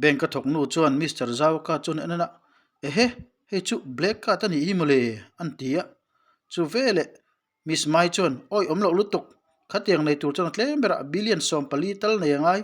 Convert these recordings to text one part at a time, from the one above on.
Bank a thawk nu chuan Mister Zau card chuan en en a, Ehe, hei chu black card a nih hi mawle, an ti a. Chu veleh Miss Mai chuan, Awi awm loh lutuk, khatiang nei tur chuan a tlem berah billion 14 tal nei a ngai.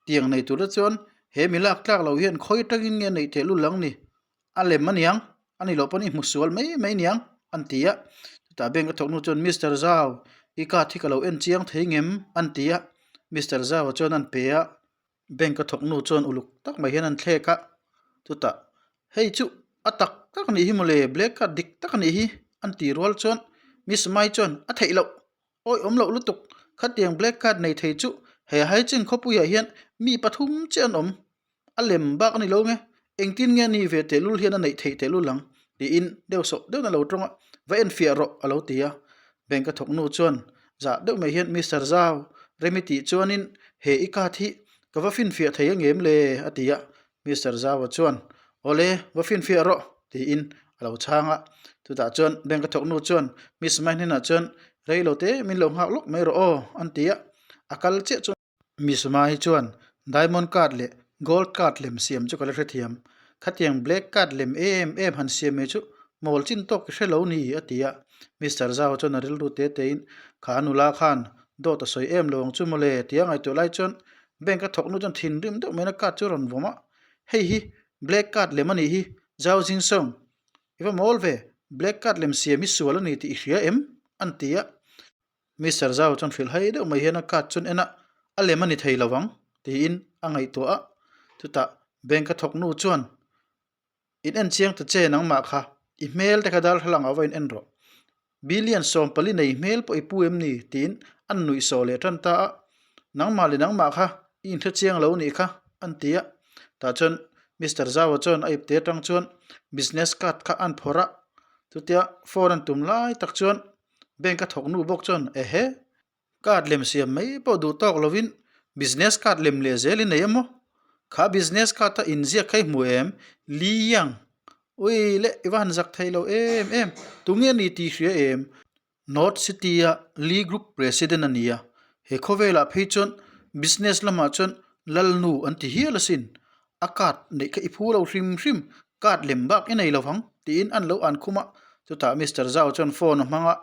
Tiang nei tur te chuan he mi lak tlak lo hian khawi atangin nge neih theih lul ang ni? A lem a niang, a ni loh pawn i hmu sual mai mai niang, an ti a. Chutah bank a thawk hnu chuan Mister Zau, i card hi ka lo en chiang thei ngem? an ti a. Mister Zau-a chuan an pe a. Bank a thawk nu chuan uluk tak mai hian an thlek a, chutah hei chu a tak tak a nih hi mawle black card dik tak a nih hi an tih rual chuan Miss Mai chuan a theih loh awi awm loh lutuk khatiang black card nei thei chu he Haicheng khawpuiah hian mi pathum chiah an awm a lem bak a ni lo nge engtin nge ni ve tehlul hian a neih theih tehlul ang tiin deuh sawh deuhin a lo tawng a va enfiah rawh a lo ti a. Bank a thawk nu chuan zah deuh mai hian Mister Zau, Remi tih chuanin he i card hi ka va finfiah thei angem le? a ti a. Mister Zaua chuan Awle, va finfiah rawh tiin a lo chhang a. Chutah chuan bank a thawk nu chuan Miss Mai hnenah chuan Rei lo te min lo nghak lawk mai rawh aw an ti a. A kal chiah chuan. Miss Mai chuan Diamond card leh Gold card lem siam chu ka la hrethiam. Khatiang Black card lem em em han siam mai chu mawl chin tawk i hre lo ni a ti a. Mister Zhao chuan a rilru te tein kha nula khan dawt a sawi em lo ang chu mawle tia ngaihtuah lai chuan bank a thawk nu chuan thinrim deuh maiin a card chu a rawn vawm a. Hei hi Black card lem a nih hi Zhao Jingsong i va mawl ve Black card lem siam hi sual a ni tih i hria em? an ti a. Mister Zhao chuan hrilh hai deuh mai hian a card chuan en a, a lem a ni thei lo ang tiin a ngaihtuah a. Chutah bank a thawk nu chuan in en chiang ta che nangmah kha i hmel te kha darthlalang ah va in en rawh. Billion 14 nei hmel pawh i pu em ni tiin an nuih sawh leh tan ta a. Nangmah leh nangmah kha i inhre chiang lo nih kha an ti a. Tah chuan Mister Zhao chuan a ipte atang chuan business card kha an phawrh a. Chutia phone an tum lai tak chuan Bank a thawk nu bawk chuan ehe card lem siam mai pawh duh tawk lovin business card lem leh zel i nei emaw kha business card a inziak kha i hmu em Li Yang ui leh i va han zak thei lo em em tunge ni tih hria em North City a Li Group president a ni a he khawvelah phei chuan business lamah chuan Lalnu an ti hial asin a card neih kha i phu lo hrim hrim card lem bak i nei lo vang tiin an lo an khum a chutah Mister Zau chuan phone a hmang a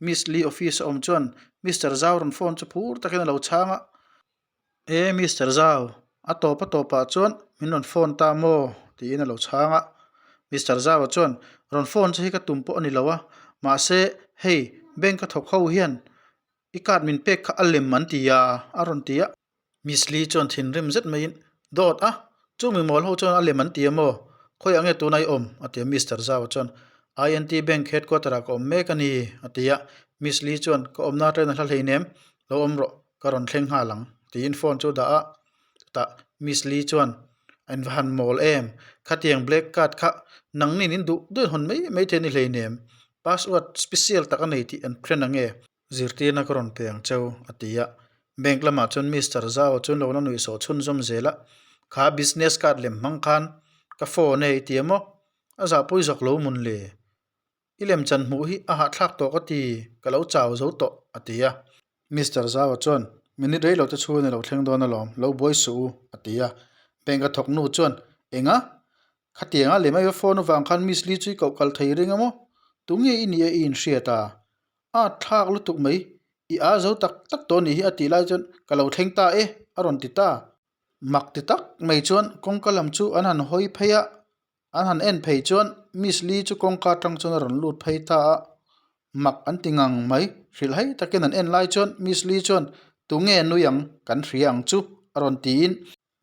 Miss Lee office a awm chuan Mister Zau rawn phone chu phur takin a lo chhang a e Mister Zau a tawp a tawpah chuan min rawn phone ta maw tiin a lo chhang a Mister Zau a chuan rawn phone che hi ka tum pawh a ni lo a mahse hei bank a thawk ho hian i card min pek kha a lem an ti a a rawn ti a. Miss Lee chuan thinrim zet maiin, Dawt a, chu mi mawl ho chuan a lem an ti a maw? Khawiah nge tuna i awm? a ti a. Mister Zhao chuan, INT Bank headquarter ah ka awm mek a ni, a ti a. Miss Lee chuan, Ka awmna atangin a hla hleinem, lo awm rawh, ka rawn thleng nghal ang, tiin phone chu a dah a. Chutah Miss Lee chuan, A inva han mawl em? Khatiang black card kha nangnin in duh duh in hawn mai mai thei a ni hleinem, password special tak a nei tih an hre nange? Zirtirna ka rawn pe ang cheu, a ti a. Bank lamah chuan Mister Zhao chuan lo la nuih sawh chhunzawm zel a, Kha business card lem hmang khan ka phone e i ti a maw? A zahpui zawk lo mun le. I lemchan hmuh hi a hahthlak tawh ka ti, ka lo chau zo tawh, a ti a. Mister Zhao chuan, Minute rei lo te chhun i lo thleng dawn alawm, lo buai suh u, a ti a. Bank a thawk nu chuan, Enga? Khatianga lem a i va phone avang khan Miss Lee chu i koh kal thei ring a maw? Tunge i nih a i inhriat a? A thlak lutuk mai, i a zo tak tak tawh anih hi a tih lai chuan ka lo thleng ta e a rawn ti ta. Mak ti tak mai chuan kawngka lam chu an han hawi phei a, an han en phei chuan Miss Lee chu kawngka atang chuan a rawn lut phei ta a, mak an ti ngang mai. Hrilh hai takin an en lai chuan Miss Lee chuan tunge nui ang kan hria ang chu a rawn tiin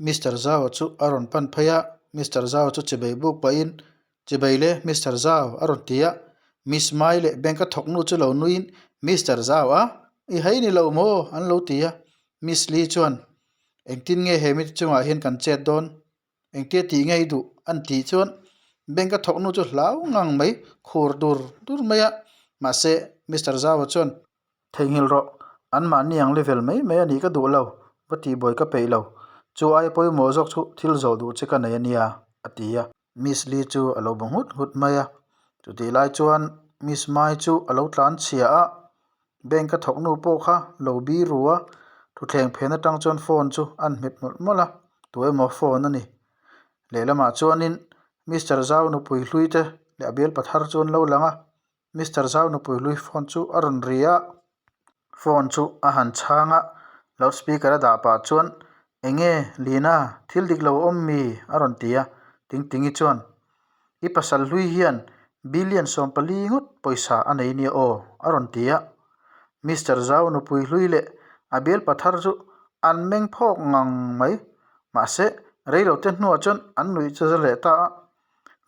Mister Zhao chu a rawn pan phei a, Mister Zhao chu chibei buk pahin, Chibei le, Mister Zhao, a rawn ti a. Miss Mai leh bank a thawk nu chu lo nuiin, Mister Zhao a, i hei ni lo maw? an lo ti a. Miss Li chuan, Engtin nge he mite chungah hian kan chet dawn? Engtia tih nge i duh? an tih chuan bank a thawk nu chu hlau ngang mai, khur dur dur mai a. Mahse, Mister Zhao chuan, Theihnghilh rawh, anmahni ang level mai mai a nih ka duh lo, va tihbuai ka peih lo. Chu aia pawimawh zawk chu thil zawh duh che ka nei a nia, a ti a. Miss Lee chu a lo bu nghut nghut mai a. Chutih lai chuan Miss Mai chu a lo tlan chhia a, bank a thawk nu pawh kha lo bi ru a, thutthleng phen atang chuan phone chu a hmet mawlh mawlh a, tu emaw phone a ni. Lehlamah chuanin Mister Zau nupui hlui te leh a bialpa thar chu an lo lang a, Mister Zau nupui hlui phone chu a rawn ri a, phone chu a han chhang a, loud speaker a dah pah chuan Enge Lina thil dik lo a awm mi? a rawn ti a, Tingtingi chuan I pasal hlui hian billion 14 ngawt pawisa a nei nia aw a rawn ti a, Mister Zau nupui hlui leh a bialpa thar chu an meng phawk ngang mai. Mahse, reilote hnuah chuan an nuih chu za leh ta a.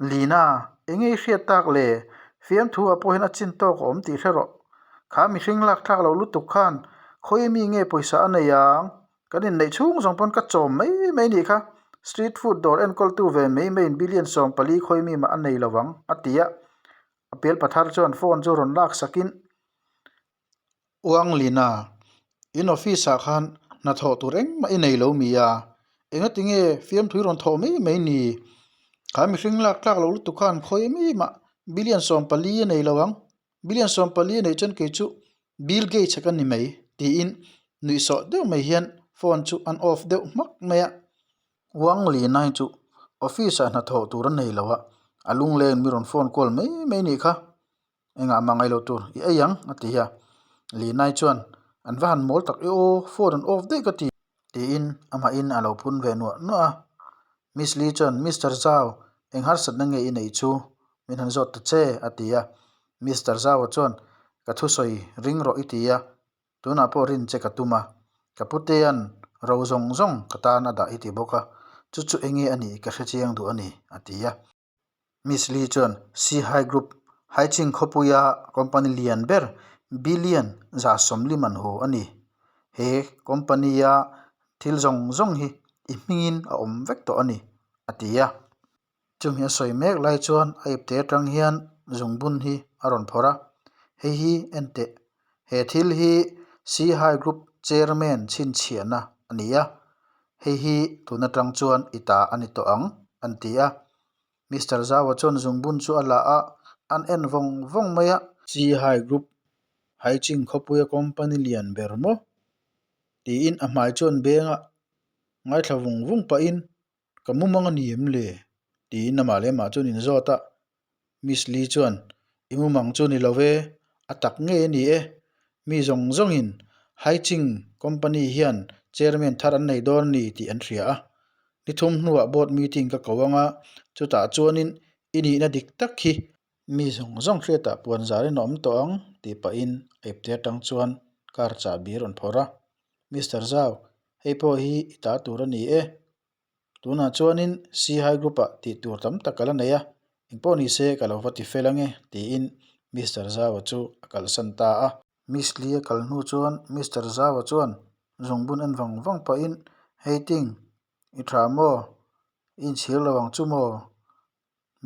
Lina, enge i hriat tak le? Fiamthu ah pawh hian a chin tawk a awm tih hre rawh. Kha mihring lak thlak lo lutuk khan khawi mi nge pawisa a nei ang? Kan inneih chhung zawng pawn ka chawm mai mai nih kha. Street food dawr enkawltu ve mai maiin billion 14 khawi mi mah a nei lo ang, a ti a. A pialpa thar chuan phone chu rawn lak sakin. Uang Lina, in office ah khan hnathawh tur engmah i nei lo mi a? Engati nge fiamthui rawn thawh mai mai ni? Kha mihring lak tlak loh lutuk khan khawi mi mah billion 14 a nei lo ang. Billion 14 a neih chuan kei chu Bill Gates a ka ni mai tiin nuihsawh deuh mai hian phone chu an off deuh hmak mai a. Uang Lina hi chu office ah hnathawh tur a nei lo a, a lungleng mi rawn phone call mai mai nih kha. Engah mah ngaih loh tur i ei ang a ti a, Linai chuan an va han mawl tak e aw phone an off daih ka ti tiin amahin a lo phun ve nuah nuah a. Miss Lee chuan Mister Zhao eng harsatna nge i neih chu min han zawt ta che a ti a, Mister Zhao chuan ka thusawi ring rawh i ti a, tunah pawh rin che ka tum a, ka putea'n ro zawng zawng ka tan a dah i ti bawk a, chu chu enge a nih ka hrechiang duh a ni a ti a. Miss Lee chuan Sihai Group, Haiching khawpuia company lian ber billion 150 an hu a ni. He company-a thil zawng zawng hi i hmingin a awm vek tawh a ni, a ti a. Chumi a sawi mek lai chuan a ipte atang hian zungbun hi a rawn phawrh a, hei hi en teh, he thil hi Sihai Group chairman chhinchhiahna a ni a, Hei hi tun atang chuan i ta a ni tawh ang, an ti a. Mister Zaua chuan zungbun chu a la a, an en vawng vawng mai a. Chihai Group, Haiching khawpuia company lian ber maw? tiin a hmai chuan benga ngaithla vung vung pahin, Ka mumang a ni em le? tiin amah leh amah chuan inzawt a. Miss Lee chuan, I mumang chu ni lo e, a tak ngei a ni e. Mi zawng zawngin Haiching Company hian chairman thar an nei dawn a ni tih an hria a. Ni thum hnuah board meeting ka ko ang a, chutah chuanin i nihna dik tak hi mi zawng zawng hriatah puan zarin a awm tawh ang tih pahin a ipte atang chuan car chahbi a rawn phawrh a. Mister Zhao, hei pawh hi i ta tur a ni e. Tunah chuanin Sihai Group-ah tih tur tam tak ka la nei a, engpawh ni se ka lo va ti fel ange tiin Mister Zhao chu a kalsan ta a. Miss Lee a kal hnu chuan Mister Zhao chuan zungbun en vang vang pahin, Hey Ting, i tha maw? I inchhir lo ang chu maw?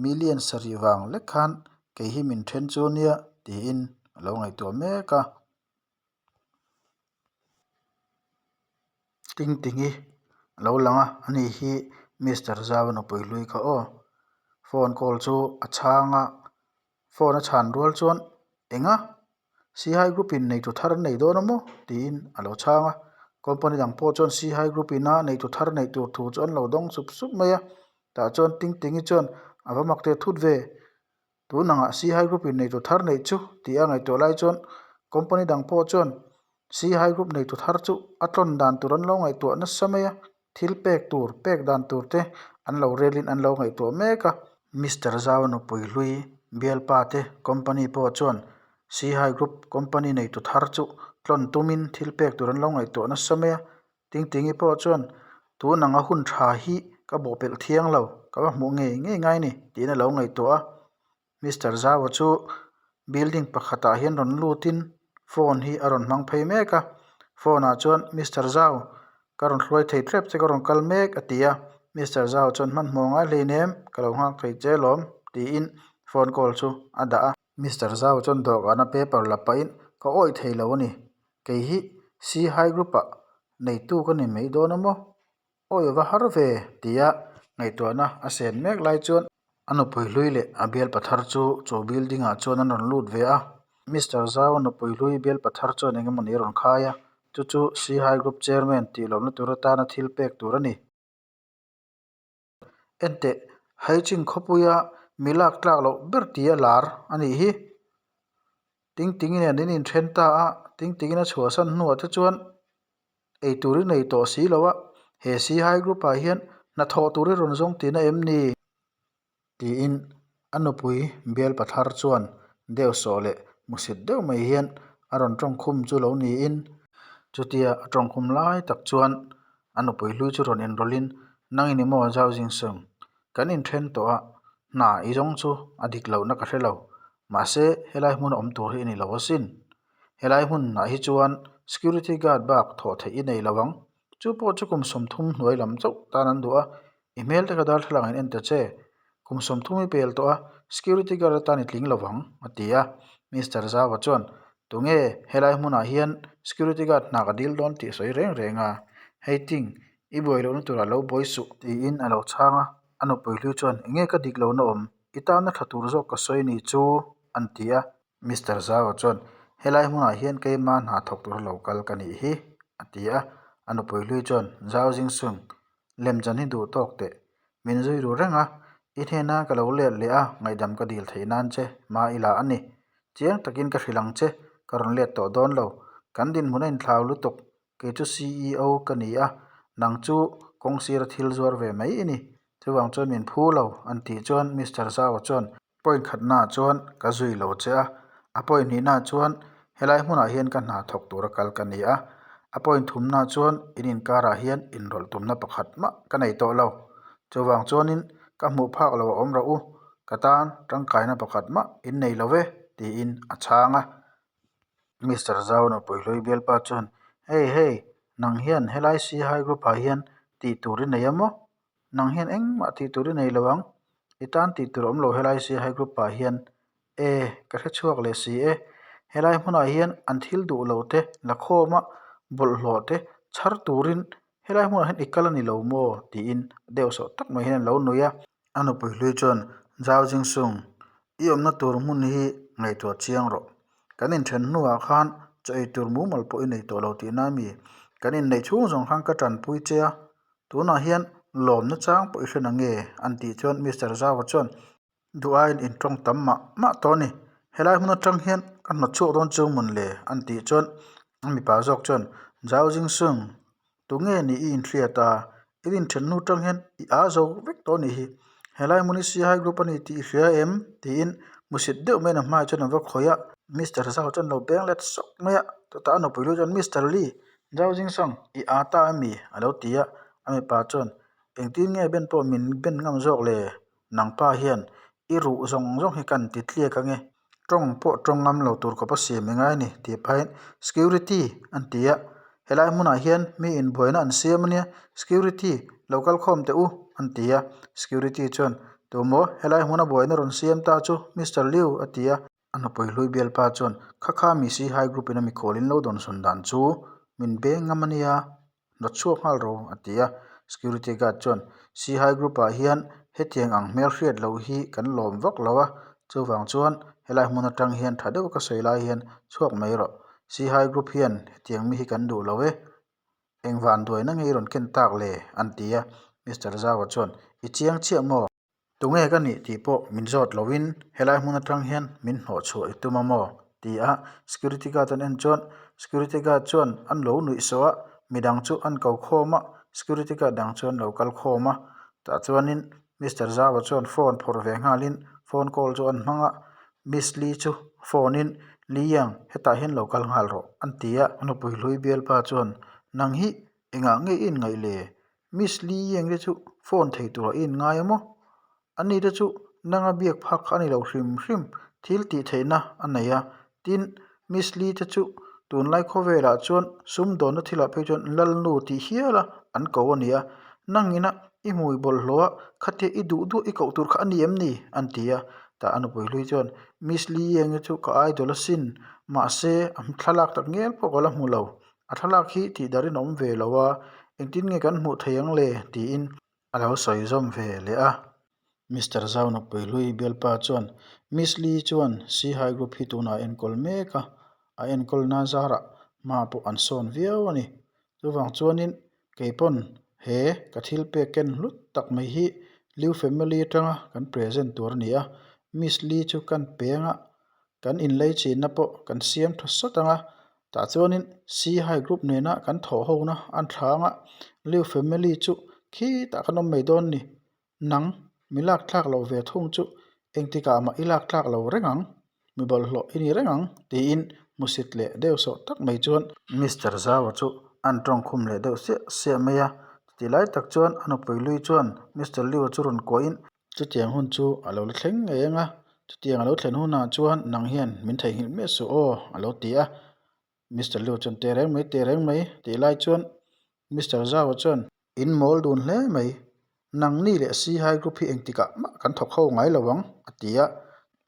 Million sarih vang lek khan kei hi min then chu nia tiin a lo ngaihtuah mek a. Ting tingi a lo lang a ani hi Mister Zau a nupui hlui kha aw phone call chu a chhang a phone a chhan rual chuan enga Sihai group in neitu thar an nei dawn a maw tiin a lo chhang a company dang pawh chuan Sihai group ina neitu thar neih tur thu chu an lo dawng sup sup mai a tah chuan ting tingi chuan a va mak teh thut ve. Tun angah Sihai Group in neitu thar neih chu tih a ngaihtuah lai chuan company dang pawh chuan Sihai Group neitu thar chu a tlawn dan tur an lo ngaihtuah nasa mai a, thil pek tur pek dan tur te an lo relin an lo ngaihtuah mek a. Mister Zau nupui hlui bialpa te company pawh chuan Sihai Group company neitu thar chu tlawn tumin thil pek tur an lo ngaihtuah nasa mai a, Tingtingi pawh chuan tun anga hun tha hi ka bawhpelh thiang lo, ka va hmuh ngei ngei ngai ni tiin a lo ngaihtuah a. Mister Zaua chu building pakhatah hian rawn lutin phone hi a rawn hmang phei mek a, phone ah chuan Mister Zau ka rawn hruai thei tep che ka rawn kal mek a ti a, Mister Zau chuan hmanhmawh ngai hleinem ka lo nghak thei che alawm tiin phone call chu a dah a. Mister Zau chuan dawhkana paper la pahin ka awih thei lo a ni. Kei hi Sihai Group-ah neitu ka ni mai dawn a maw? Awi va har ve tia ngaihtuahna a sen mek lai chuan a nupui hlui leh a bialpa thar chu chu building-ah chuan an rawn lut ve a. Mister Zau a nupui hlui bialpa thar chuan eng emawni a rawn khai a, chu chu Sihai Group Chairman tih lawmna tur atana thil pek tur a ni. Enteh, Haiching khawpuia mi lak tlak loh ber tia lar a nih hi. Ting tingin an in inthen ta a, ting tingin a chhuahsan hnuah te chuan ei tur i nei tawh si lo a, he Sihai group ah hian hnathawh tur i rawn zawng tihna em ni? Tiin a nupui bial pathar chuan deuh sawh leh hmusit deuh mai hian a rawn tawngkhum chu lo niin chutia a tawngkhum lai tak chuan a nupui hlui chu rawn inrawlhin nang in emaw zau zing sung kan inthen tawh a hna i zawng chu a dik lohna ka hre lo mahse helai hmuna awm tur hi a ni lo asin helai hmunah hi chuan security guard bak thawh theih i nei lo ang chu pawh chu kum 30 hnuai lam chauh tan an duh a. I hmel te ka darthlalang in en ta che, kum 30 i pel tawh a, security guard atan i tling lovang, a ti a. Mister Zawa chuan, Tunge helai hmunah hian security guard hna ka dil dawn tih sawi reng reng a, hei ting, i buai lohna turah lo buai suh, tiin a lo chhang a. A nupui hlui chuan, Enge ka dik lohna awm, i tana tha tur zawk ka sawi ni chu, an ti a. Mister Zawa chuan, Helai hmunah hian keima hna thawk tura lo kal ka nih hi, a ti a. A nupui hlui chuan, Zau Jingsung, lemchan hi duh tawk teh. Min zui ru reng a, i hnena ka lo let leh a, ngaihdam ka dil theih nan che, hma i la a ni. Chiang takin ka hrilh ang che, ka rawn let tawh dawn lo. Kan dinhmun a inthlau lutuk, kei chu CEO ka ni a, nang chu kawng sira thil zuar ve mai i ni. Chuvang chuan min phu lo, an tih chuan Mister Zhao chuan, Point khatnaah chuan ka zui lo che a, a point hnihnaah chuan helai hmunah hian ka hna thawk tura kal ka ni a, a point thumnaah chuan in inkarah hian inrawlh tumna pakhat mah ka nei tawh lo. Chuvang chuanin ka hmuh phak lo a awm rawh u, ka tan tangkaina pakhat mah in nei lo ve, tiin a chhang a. Mister Zau nupui hlui bialpa chuan, Hey, hey, nang hian helai Sihai group-ah hian tih tur i nei a maw? Nang hian engmah tih tur i nei lo ang, i tan tih tur a awm lo helai Sihai group ah hian e ka hre chhuak leh si e, helai hmunah hian an thil duh lo te la khawm a bawlhhlawh te chhar turin helai hmunah hian i kal a ni lo maw tiin deuh sawh tak mai hian an lo nui a. A nupui hlui chuan Zau Jingsung i awmna tur hmun hi ngaihtuah chiang rawh. Kan inthen hnuah khan chaw ei tur mumal pawh i nei tawh lo tihna a mi? Kan inneih chhung zawng khan ka tanpui che a, Tunah hian lawmna chang pawh i hre na nge? an tih chuan Mister Zawa chuan duh aiin in tawng tam mah mah tawh a ni. Helai hmun atang hian ka hnawt chhuak dawn chu mawn le? an tih chuan a mipa zawk chuan Zhao Jingsung tunge ni i inhriat a? I inthen hnu tang hian i aa zo vek tawh a nih hi. Helai hmun hi Sihai Group a ni tih i hria em? tiin hmusit deuh maiin a hmaiah chuan a va khawih a. Mister Zhao chuan lo beng let sawk mai a, chutah a nupui lu chuan Mister Li Zau Jingsang, i aa ta a mi? a lo ti a, a mipa chuan, Engtin nge ben pawh min ben ngam zawk le? Nang pa hian i ruh zawng zawng hi kan ti tliak ange, tawng pawh tawng ngam lo tur khawp a siam i ngai a ni, tih pahin Security an ti a, helai hmunah hian mi inbuaina an siam a nia, Security lo kal khawm teh u an ti a, Security chuan, Tumaw helai hmuna buaina rawn siam ta chu Mister Liu a ti a. A nupui hlui bialpa chuan kha kha mi si hai group in a mikhual in lo dawnsawn dan chu min beng ngam a nia, hnawt chhuak nghal ro a ti a. Security guard chuan si hai group ah hian hetiang ang hmel hriat loh hi kan lawm vak lo a, chuvang chuan helai hmun atang hian tha deuh ka sawi lai hian chhuak mai rawh. Si hai group hian hetiang mi hi kan duh lo e, engvan duaina nge i rawn ken tak le? an ti a. Mister Zawa chuan i chiang chiah maw? Tunge ka nih tih pawh min zawt loin helai hmun atang hian min hnawh chhuah i tum a maw? ti a security guard an en chuan security guard chuan an lo nuih sawh a, midang chu an ko khawm a, security guard dang chu an lo kal khawm a, tah chuanin Mister Zawa chuan phone phawrh ve nghalin phone call chu an hmang a, Miss Lee chu phone in Li Yang hetah hian lo kal nghal rawh an ti a. A nupui hlui bialpa chuan nang hi engah nge i inngaih le? Miss Lee Yeng te chu phone thei turah i inngai a maw? Ani te chu nanga biak phak kha a ni lo hrim hrim, thil tih theihna a nei a. Tin, Miss Lee te chu tunlai khawvelah chuan sumdawnna thilah phei chuan Lalnu tih hial a an ko a ni a. Nangina i hmui bawlhhlawh a, khatia i duh duh i koh tur kha a ni em ni? an ti a. Tah a nupui hlui chuan Miss Lee Yeng te chu ka idol asin, mahse a thlalak tak ngial pawh ka la hmu lo. A thlalak hi tih darin a awm ve lo a, engtin nge kan hmuh thei ang le? tiin a lo sawi zawm ve leh a. Mister Zau nupui hlui bialpa chuan Miss Lee chuan Sihai Group hi tunah a enkawl mek a, a enkawlna zarah hma pawh an sawn viau a ni. Chuvang chuanin kei pawn he ka thil pek ken hlut tak mai hi Liu family atanga kan present tur a ni a, Miss Li chu kan peng a, kan inlei chinna pawh kan siam tha sawt ang a, tah chuanin Si Hai group nena kan thawh hona an thlang a, Liu family chu khitah kan awm mai dawn ni. Nang, mi lak thlak lo ve thung chu engtikah mah i lak thlak lo reng ang, mi bawlhhlawh i ni reng ang tiin hmusit leh deuh sawh tak mai chuan Mister Zaua chu an tawngkhum leh deuh siah siah mai a, chutih lai tak chuan a nupui lui chuan Mister Liu-a chu rawn kuahin Chutiang hun chu a lo la thleng ngei ang a, chutiang a lo thlen hunah chuan nang hian min theihnghilh miah suh aw a lo ti a. Mister Liu chuan teh reng mai teh reng mai tih lai chuan Mister Zhao chuan In mawl dun hle mai, nangni leh Sihai Group hi engtikah mah kan thawk ho ngai lo ang a ti a.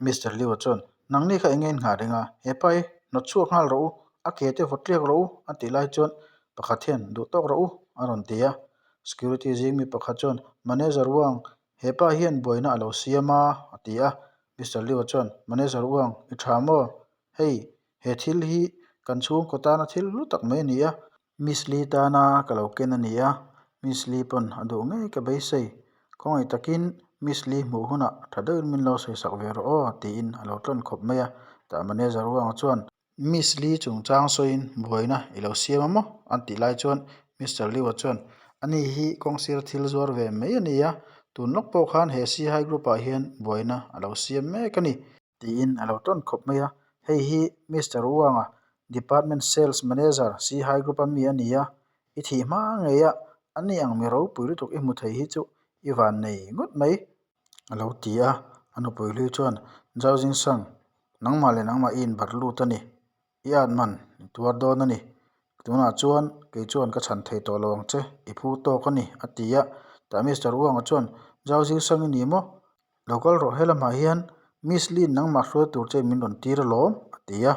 Mister Liu chuan nangni kha eng nge in nghah reng a, hepa hi hnawt chhuak nghal rawh u, a ke te vawt tliak rawh u a tih lai chuan pakhat hian duh tawk rawh u a rawn ti a. Security zing mi pakhat chuan Manager Wang, he pa hian buaina a lo siam a, a ti a. Mister Liu chuan Manager Wang, i tha maw? Hei, he thil hi kan chhungkaw tana thil hlu tak mai a ni a. Miss Lee tana ka lo ken a ni a, Miss Lee pawn a duh ngei ka beisei. Khawngaih takin Miss Lee hmuh hunah tha deuhin min lo sawisak ve rawh aw, tiin a lo tlawn khawp mai a. Tah Manager Wang chuan Miss Lee chungchang sawiin buaina i lo siam a maw? an tih lai chuan Mister Liu-a chuan, Ani hi kawngsir thil zuar ve mai a ni a, tun lawk pawh khan he Sihai Group-ah hian buaina a lo siam mek a ni, tiin a lo tawn khawp mai a, hei hi Mister Wang-a Department Sales Manager Sihai Group-a mi a ni a, i thih hma ngei a, ani ang mi ropui lutuk i hmu thei hi chu i van nei ngawt mai. A lo ti a, a nupui hlui chuan, Zau Zingsang, nangmah leh nangmah i inbarh lut a ni. I at man i tuar dawn a ni. Tunah chuan kei chuan ka chhan thei tawh lo ang che, i phu tawk a ni, a ti a. Tah Mister Uanga chuan, Zau Zingsang i ni maw? Lo kal rawh, helamah hian Miss Lin nangmah hruai tur che min rawn tir alawm, a ti a.